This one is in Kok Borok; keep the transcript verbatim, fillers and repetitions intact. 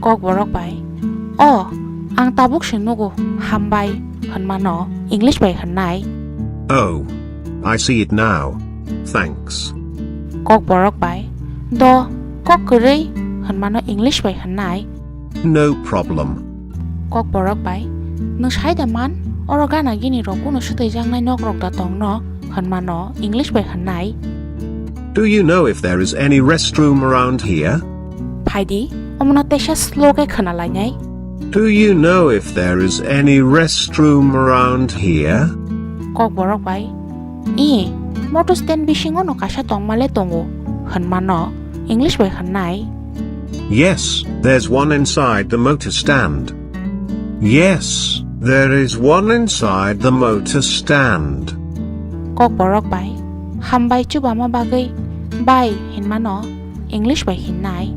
Kokborok bai, "O, ang tabuk se nugo, hambai," hwnmano English bai hwnnai. Oh, I see it now. Thanks. Kokborok bai, "Do, kok kwrwi," hwnmano English bai hwnnai. No problem. Kokborok bai, "Nwng sai da man, oro gana gini rok kuno swtaijaknai nokrok da tongno," hwnmano English bai hwnnai. Do you know if there is any restroom around here? Phaidi, omono teisa slow khe khwna lainai. Do you know if there is any restroom around here? Kokborok bai, "I, motor stand bisingo no kaisa tongmale tongo," hwnmano English bai hwnnai. Yes, there's one inside the motor stand. Yes, there is one inside the motor stand. Kokborok bai, "Hambai chubama bagwi, bai," hwnmano English bai hwnnai.